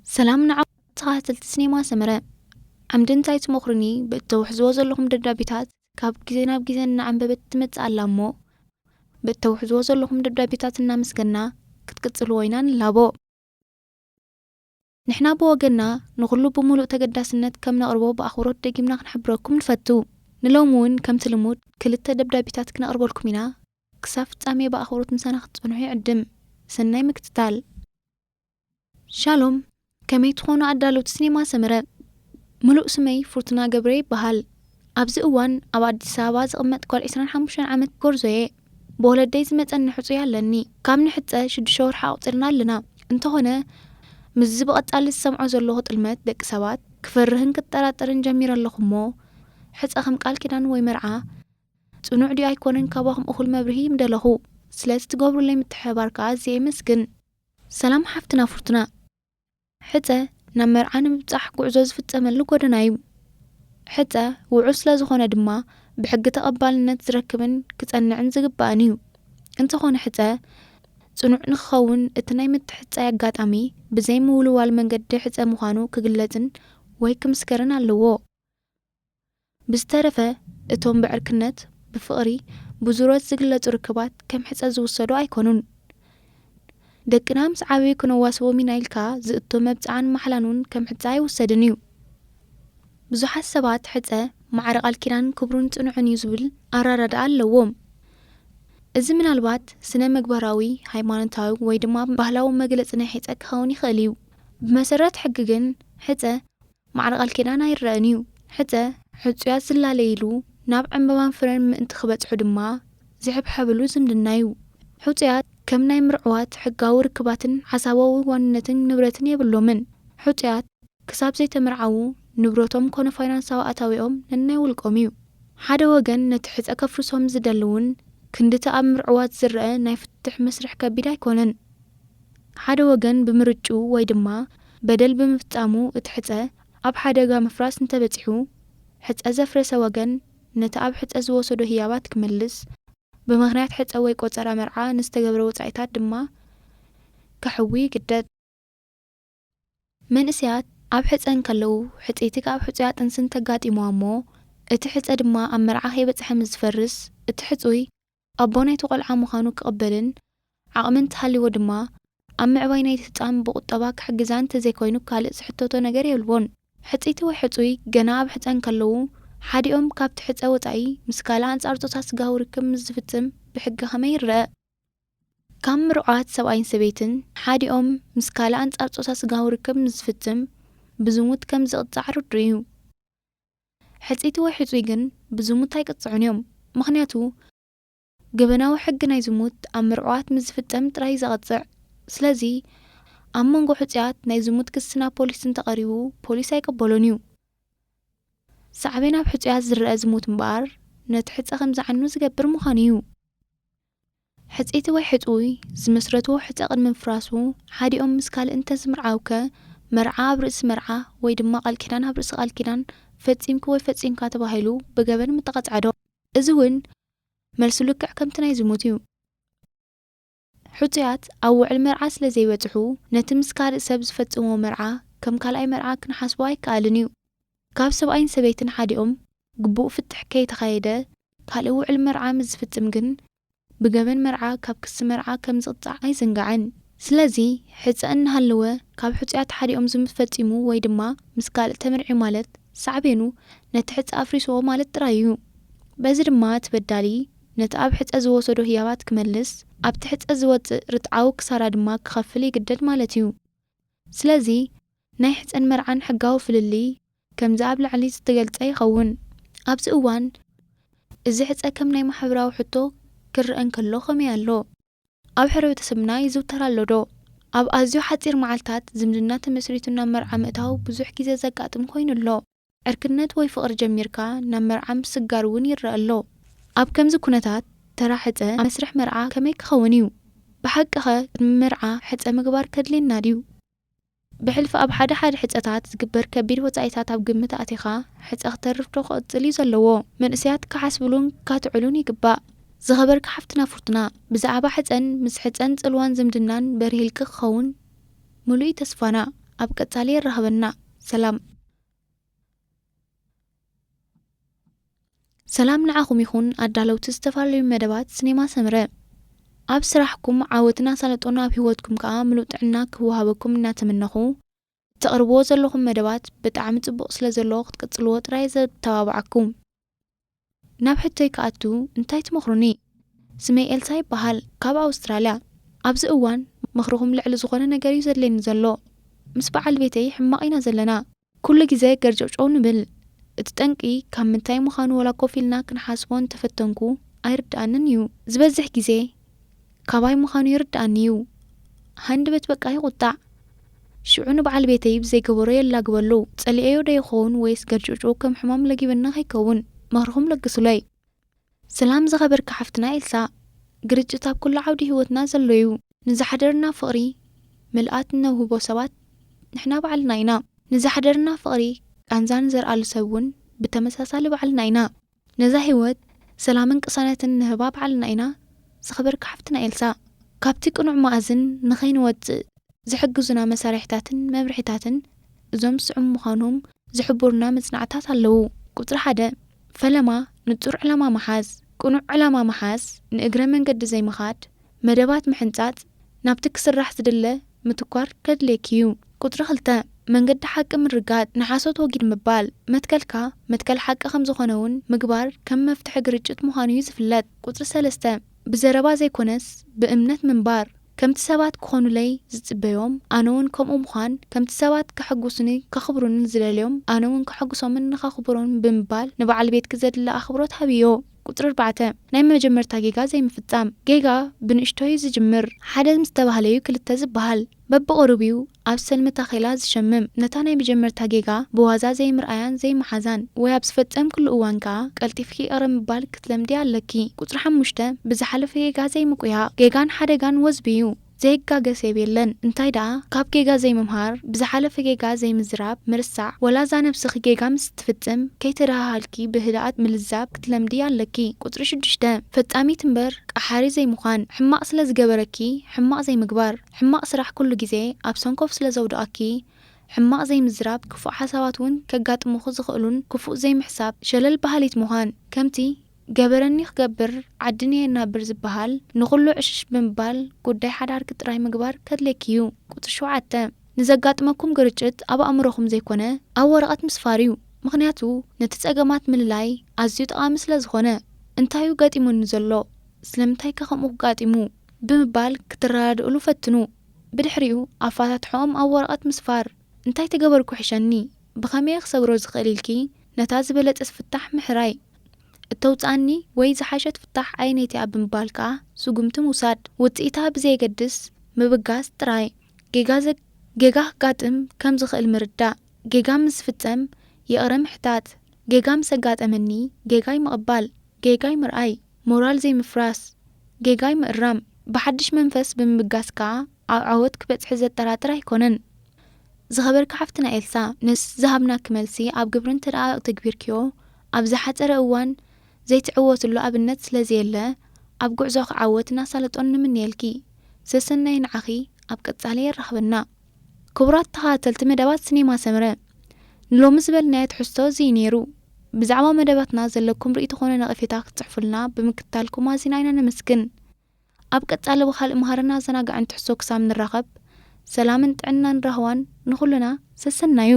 ሰላም ንዓኹም ተኸታተልቲ ሲኔማ ሰመረ። ዓምዲ እንታይ ትመኽሩኒ ብእተውሕዝዎ ዘለኹም ደብዳቤታት ካብ ግዜ ናብ ግዜ እናዓንበበት ትመጽእ ኣላ እሞ፣ ብእተውሕዝዎ ዘለኹም ደብዳቤታት እናመስገና ክትቅጽልዎ ኢና ንላቦ። ንሕና ብወገንና ንኹሉ ብምሉእ ተገዳስነት ከም ነቕርቦ ብኣኽብሮት ደጊምና ክንሕብረኩም ንፈቱ። ንሎሚ እውን ከምቲ ልሙድ ክልተ ደብዳቤታት ክነቕርበልኩም ኢና። ክሳብ ፍጻሜ ብኣኽብሮት ምሳና ክትጸንሑ ይዕድም። ሰናይ ምክትታል። ሻሎም፣ ከመይ ትኾኑ ኣዳለውቲ ሲኔማ ሰመረ? ምሉእ ስመይ ፍርቱና ገብረ ይበሃል። ኣብዚ እዋን ኣብ ኣዲስ ኣበባ ዝቕመጥ ጓል ዕስራን ሓሙሽተን ዓመት ጎርዞ እየ። ብወለደይ ዝመጸኒ ሕጹይ ኣለኒ። ካብ ንሕጸ ሽዱሽተ ወርሒ ኣቑጺርና ኣለና። እንተኾነ፣ ምስዚ ብቐጻሊ ዝሰምዖ ዘለኹ ጥልመት ደቂ ሰባት ክፈርህን ክጠራጠርን ጀሚረ ኣለኹ እሞ፣ ሕጸ ከም ቃል ኪዳን ወይ መርዓ ጽኑዕ ድዩ ኣይኮነን ካባኹም እኹል መብርሂ ምደለኹ። ስለዚ ትገብሩለይ ምትሕብባር ከኣ ኣዝየ የመስግን። ሰላም ሓፍትና ፍርቱና። ሕጸ ናብ መርዓ ንምብጻሕ ጉዕዞ ዝፍጸመሉ ጎደና እዩ። ሕጸ ውዑል ስለ ዝኾነ ድማ ብሕጊ ተቐባልነት ዝረክብን ክጸንዕን ዝግባእን እዩ። እንተኾነ ሕጸ ጽኑዕ ንክኸውን እቲ ናይ ምትሕጻይ ኣጋጣሚ ብዘይ ምውልዋል መንገዲ ሕጸ ምዃኑ ክግለጽን ወይ ክምስከርን ኣለዎ። ብዝተረፈ እቶም ብዕርክነት፣ ብፍቕሪ፣ ብዙረት ዝግለጹ ርክባት ከም ሕጸ ዝውሰዱ ኣይኮኑን። ደቅና ምስ ዓበዩ ክነዋስቦም ኢና ኢልካ ዝእቶ መብጽዓን ማሕላን እውን ከም ሕጸ ኣይውሰድን እዩ። ብዙሓት ሰባት ሕጸ ማዕረ ቃል ኪዳን ክብሩን ጽኑዕን እዩ ዝብል ኣረዳድኣ ኣለዎም። እዚ ምናልባት ስነ ምግባራዊ፣ ሃይማኖታዊ ወይ ድማ ባህላዊ መግለጺ ናይ ሕጸ ክኸውን ይኽእል እዩ። ብመሰረት ሕጊ ግን ሕጸ ማዕረ ቃል ኪዳን ኣይረኣን እዩ። ሕጸ ሕጹያት ዝላለይሉ ናብ ዕምበባን ፍረን ምእንቲ ክበጽሑ ድማ ዝሕብሐብሉ ዝምድና እዩ። ሕጹያት ከም ናይ ምርዑዋት ሕጋዊ ርክባትን ሓሳባዊ ዋንነትን ንብረትን የብሎምን። ሕጹያት ክሳብ ዘይተመርዓዉ ንብረቶም ኮነ ፋይናንሳዊ ኣታዊኦም ነናይ ውልቆም እዩ። ሓደ ወገን ነቲ ሕጸ ከፍርሶም ዝደሊ እውን ክንድቲ ኣብ ምርዑዋት ዝረአ ናይ ፍትሕ መስርሕ ከቢድ ኣይኮነን። ሓደ ወገን ብምርጭኡ ወይ ድማ በደል ብምፍጻሙ እቲ ሕጸ ኣብ ሓደጋ ምፍራስ እንተበጺሑ፣ ሕጸ ዘፍረሰ ወገን ነቲ ኣብ ሕጸ ዝወሰዶ ህያባት ክመልስ፣ ብምኽንያት ሕጸ ወይ ቆጸራ መርዓ ንዝተገብረ ወጻኢታት ድማ ከሕዊ ይግደድ። መንእሰያት ኣብ ሕጸ እንከለዉ፣ ሕጽይቲ ካብ ሕጹያ ጥንሲ እንተጋጢምዋ እሞ፣ እቲ ሕጸ ድማ ኣብ መርዓ ከይበጽሐ ምስ ዝፈርስ፣ እቲ ሕጹይ ኣቦ ናይቲ ቆልዓ ምዃኑ ክቕበልን ዓቕሚ እንተሃልይዎ ድማ፣ ኣብ ምዕባይ ናይቲ ህጻን ብቁጠባ ክሕግዛ እንተዘይኮይኑ ካልእ ዝሕተቶ ነገር የልቦን። ሕጽይቲ ወይ ሕጹይ ገና ኣብ ሕጸ እንከለዉ፣ ሓዲኦም ካብቲ ሕጸ ወጻኢ ምስ ካልእ ኣንጻር ጾታ ስጋዊ ርክብ ምስ ዝፍጽም ብሕጊ ከመይ ይረኣ? ካብ ምርዑዋት ሰብኣይን ሰበይትን ሓዲኦም ምስ ካልእ ኣንጻር ጾታ ስጋዊ ርክብ ምስ ዝፍጽም ብዝሙት ከም ዝቕጻዕ ርዱእ እዩ። ሕጽይቲ ወይ ሕጹይ ግን ብዝሙት ኣይቅጽዑን እዮም። ምኽንያቱ፣ ገበናዊ ሕጊ ናይ ዝሙት ኣብ ምርዑዋት ምስ ዝፍጸም ጥራይ እዩ ዘቐጽዕ። ስለዚ፣ ኣብ መንጎ ሕጹያት ናይ ዝሙት ክሲ ናብ ፖሊስ እንተቐሪቡ፣ ፖሊስ ኣይቅበሎን እዩ። ሳዕቤን ኣብ ሕጹያት ዝረኣ ዝሙት እምበኣር፣ ነቲ ሕጸ ከም ዝዓኑ ዝገብር ምዃኑ እዩ። ሕጽይቲ ወይ ሕጹይ ዝመስረትዎ ሕጸ ቅድሚ ምፍራሱ፣ ሓዲኦም ምስ ካልእ እንተዝምርዓውከ፣ መርዓ ኣብ ርእሲ መርዓ ወይ ድማ ቃል ኪዳን ኣብ ርእሲ ቃል ኪዳን ፈጺምኪ ወይ ፈጺምካ ተባሂሉ ብገበን ምተቐጽዐ ዶ? እዚ እውን መልሱ ልክዕ ከምቲ ናይ ዝሙት እዩ። ሕጹያት ኣብ ውዕል መርዓ ስለ ዘይበጽሑ፣ ነቲ ምስ ካልእ ሰብ ዝፈጽምዎ መርዓ ከም ካልኣይ መርዓ ክንሓስቦ ኣይከኣልን እዩ። ካብ ሰብኣይን ሰበይትን ሓዲኦም ግቡእ ፍትሕ ከይተኻየደ፣ ካልእ ውዕል መርዓ ምስ ዝፍጽም ግን፣ ብገበን መርዓ ካብ ክሲ መርዓ ከም ዝቕጻዕ ኣይዝንጋዕን። ስለዚ፣ ሕጸ እናሃለወ ካብ ሕጹያት ሓዲኦም ዝሙት ፈጺሙ ወይ ድማ ምስ ካልእ ተመርዕዩ ማለት፣ ሳዕቤኑ ነቲ ሕጸ ኣፍሪስዎ ማለት ጥራይ እዩ። በዚ ድማ እቲ በዳሊ ነቲ ኣብ ሕጸ ዝወሰዶ ህያባት ክመልስ፣ ኣብቲ ሕጸ ዝወጽእ ርትዓዊ ክሳራ ድማ ክኸፍል ይግደድ ማለት እዩ። ስለዚ፣ ናይ ሕጸን መርዓን ሕጋዊ ፍልልይ ከምዚ ኣብ ላዕሊ ዝተገልጸ ይኸውን። ኣብዚ እዋን፣ እዚ ሕጸ ከም ናይ ማሕበራዊ ሕቶ ክረአ እንከሎ ከመይ ኣሎ? ኣብ ሕብረተሰብና ይዝውተር ኣሎ ዶ? ኣብ ኣዝዩ ሓጺር መዓልታት ዝምድና ተመስሪቱ ናብ መርዓ ምእታው ብዙሕ ግዜ ዘጋጥም ኮይኑ ኣሎ። ዕርክነት ወይ ፍቕሪ ጀሚርካ ናብ መርዓ ምስጋር እውን ይረአ ኣሎ። ኣብ ከምዚ ኩነታት፣ ተራ ሕጸ ኣብ መስርሕ መርዓ ከመይ ክኸውን እዩ? ብሓቂኸ ቅድሚ መርዓ ሕጸ ምግባር ከድልየና ድዩ? ብሕልፊ ኣብ ሓደ ሓደ ሕጸታት ዝግበር ከቢድ ወጻኢታት ኣብ ግምት ኣእቲኻ፣ ሕጸ ክተርፍ ዶ ክቕጽል እዩ ዘለዎ? መንእሰያት ክሓስብሉን ካትዕሉን ይግባእ። ዝኸበርኪ ሓፍትና ፍርቱና፣ ብዛዕባ ሕጸን ምስ ሕጸን ጽልዋን ዝምድናን በሪህልኪ ክኸውን ምሉእ እዩ ተስፋና። ኣብ ቀጻሊ የራኽበና። ሰላም። ሰላም ንዓኹም ይኹን ኣዳለውቲ ዝተፈላለዩ መደባት ስኔማ ሰምረ። ኣብ ስራሕኩም ዓወትን ኣሳልጦን ኣብ ህይወትኩም ከኣ ምሉእ ጥዕና ክወሃበኩም እናተመነኹ፣ እተቕርብዎ ዘለኹም መደባት ብጣዕሚ ጽቡቕ ስለ ዘሎ ክትቅጽልዎ ጥራይ ዘተባብዓኩም። ናብ ሕቶይ ክኣቱ እንታይ ትመኽሩኒ? ስመይ ኤልሳ ይበሃል፣ ካብ ኣውስትራልያ። ኣብዚ እዋን ምኽርኹም ልዕሊ ዝኾነ ነገር እዩ ዘድልየኒ ዘሎ። ምስ በዓል ቤተይ ሕማቕ ኢና ዘለና። ኩሉ ግዜ ገርጨውጨው ንብል። እቲ ጠንቂ ካብ ምንታይ ምዃኑ ወላ ኮፍ ኢልና ክንሓስቦ እንተፈተንኩ ኣይርድኣንን እዩ። ዝበዝሕ ግዜ ካባይ ምዃኑ ይርድኣኒ እዩ። ሃንደበት በቃ ይቑጣዕ። ሽዑ ንበዓል ቤተይ ብዘይገበሮ የላግበሉ። ጸሊኤዮ ዶ ይኸውን ወይስ ገርጨውጨው ከም ሕማም ለጊበኒ ከይከውን? ምኽርኹም ለግሱለይ። ሰላም ዝኸበርኪ ሓፍትና ኤልሳ፣ ግርጭት ኣብ ኩሉ ዓውዲ ህይወትና ዘሎ እዩ። ንዝሓደርና ፍቕሪ ምልኣት እነውህቦ ሰባት ንሕና ባዕልና ኢና። ንዝሓደርና ፍቕሪ ቃንዛ ንዘርኣሉ ሰብ እውን ብተመሳሳሊ ባዕልና ኢና። ነዛ ህይወት ሰላምን ቅሳነትን ንህባ ባዕልና ኢና። ዝኸበርኪ ሓፍትና ኤልሳ፣ ካብቲ ቅኑዕ መኣዝን ንኸይንወጽእ ዝሕግዙና መሳርሒታትን መምርሒታትን እዞም ዝስዕሙ ምዃኖም ዝሕብሩና መጽናዕታት ኣለዉ። ቁጽሪ ሓደ፣ ፈለማ ንጹር ዕላማ ምሓዝ። ቅኑዕ ዕላማ ምሓዝ፣ ንእግረ መንገዲ ዘይምኻድ፣ መደባት ምሕንጻጽ፣ ናብቲ ክስራሕ ዝድለ ምትኳር ከድልየኪ እዩ። ቁጽሪ ክልተ፣ መንገዲ ሓቂ ምርጋጥ፣ ንሓሶት ወጊድ ምባል። መትከልካ መትከል ሓቂ ከም ዝኾነ እውን ምግባር ከም መፍትሒ ግርጭት ምዃኑ እዩ ዝፍለጥ። ቁጽሪ ሰለስተ፣ ብዘረባ ዘይኮነስ ብእምነት ምንባር። ከምቲ ሰባት ክኾኑለይ ዝጽበዮም፣ ኣነ እውን ከምኡ ምዃን፣ ከምቲ ሰባት ከሐጉሱኒ ከኽብሩኒ ዝደልዮም፣ ኣነ እውን ከሐጉሶምን ንኸኽብሮም ብምባል ንበዓል ቤትኪ ዘድሊ ኣኽብሮት ሃብዮ። ቁጽሪ ኣርባዕተ፣ ናይ መጀመርታ ጌጋ ዘይምፍጻም። ጌጋ ብንእሽቶ እዩ ዝጅምር። ሓደ ምስ ተባህለ እዩ ክልተ ዝበሃል። በብቕሩብ እዩ ኣብ ሰልሚ ታኼላ ዝሸምም። ነታ ናይ መጀመርታ ጌጋ ብዋዛ ዘይምርኣያን ዘይምሓዛን፣ ወይ ኣብ ዝፈጸምክሉ እዋን ከኣ ቀልጢፍኪ ይቕረ ምባል ክትለምዲ ኣለኪ። ቁጽሪ ሓሙሽተ፣ ብዝሓለፈ ጌጋ ዘይምቁያቕ። ጌጋን ሓደጋን ወዝቢ እዩ። ዘይጋገ ሰብ የለን። እንታይ ደኣ፣ ካብ ጌጋ ዘይምምሃር፣ ብዝሓለፈ ጌጋ ዘይምዝራብ፣ ምርሳዕ፣ ወላ እዛ ነብስኺ ጌጋ ምስ ትፍጽም ከይተደሃሃልኪ ብህድኣት ምልዛብ ክትለምዲ ኣለኪ። ቁጽሪ ሽዱሽተ፣ ፈጻሚት እምበር ቀሓሪ ዘይምዃን። ሕማቕ ስለ ዝገበረኪ ሕማቕ ዘይምግባር። ሕማቕ ስራሕ ኩሉ ግዜ ኣብ ሰንኮፍ ስለ ዘውድቐኪ ሕማቕ ዘይምዝራብ፣ ክፉእ ሓሳባት እውን ከጋጥሙኺ ዝኽእሉን ክፉእ ዘይምሕሳብ፣ ሸለል በሃሊት ምዃን። ከምቲ ገበረኒ ክገብር ዓድን እየ እናብር ዝበሃል፣ ንኹሉ ዕሽሽ ብምባል ጉዳይ ሓዳርኪ ጥራይ ምግባር ከድልየኪ እዩ። ቁጽሪ ሸውዓተ፣ ንዘጋጥመኩም ግርጭት ኣብ ኣእምሮኹም ዘይኮነ ኣብ ወረቐት ምስፋር እዩ። ምኽንያቱ ነቲ ጸገማት ምልላይ ኣዝዩ ጠቓሚ ስለ ዝኾነ። እንታይ እዩ ገጢሙኒ ዘሎ? ስለምንታይ ከ ከምኡ ኣጋጢሙ? ብምባል ክትረዳድእሉ ፈትኑ። ብድሕሪኡ ኣፋታትሖኦም ኣብ ወረቐት ምስፋር። እንታይ ተገበርኩ ሕሸኒ? ብኸመይ ክሰግሮ ዝኽእል ኢልኪ ነታ ዝበለጸት ፍታሕ ምሕራይ። እተውጽኣኒ ወይ ዝሓሸት ፍታሕ ኣየነይቲ እያ ብምባል ከኣ ስጉምቲ ምውሳድ። ውጽኢታ ብዘየገድስ ምብጋስ ጥራይ። ጌጋ ዘ-፣ ጌጋ ክጋጥም ከም ዝኽእል ምርዳእ። ጌጋ ምስ ዝፍጸም ይቕረ ምሕታት። ጌጋ ምስ ኣጋጠመኒ ጌጋይ ምቕባል። ጌጋይ ምርኣይ። ሞራል ዘይምፍራስ። ጌጋይ ምእራም። ብሓድሽ መንፈስ ብምብጋስ ከኣ ኣብ ዓወት ክበጽሒ ዘጠራጥር ኣይኮነን። ዝኸበርኪ ሓፍትና ኤልሳ፣ ነዚ ዝሃብናኪ መልሲ ኣብ ግብሪ እንተ ደኣ ኣተግቢርክዮ፣ ኣብ ዝሓጸረ እዋን ዘይትዕወትሉ ኣብነት ስለ ዘየለ፣ ኣብ ጉዕዞኺ ዓወትን ኣሳልጦን ንምነየልኪ። ሰሰናዩ ንዓኺ፣ ኣብ ቀጻሊ የራኽበና። ክቡራት ተኸታተልቲ መደባት ሲኔማ ሰምረ፣ ንሎሚ ዝበልናዮ ትሕዝቶ እዚ እዩ ነይሩ። ብዛዕባ መደባትና ዘለኩም ርእይቶ ኾነ ነቐፌታ ክትጽሕፉልና ብምክትታልኩም ኣዚና ኢና ነመስግን። ኣብ ቀጻሊ ብኻልእ መሃርን ኣዘናጋዕን ትሕዝቶ ክሳብ ንራኸብ፣ ሰላምን ጥዕናን ራህዋን ንኹልና ሰሰናዩ።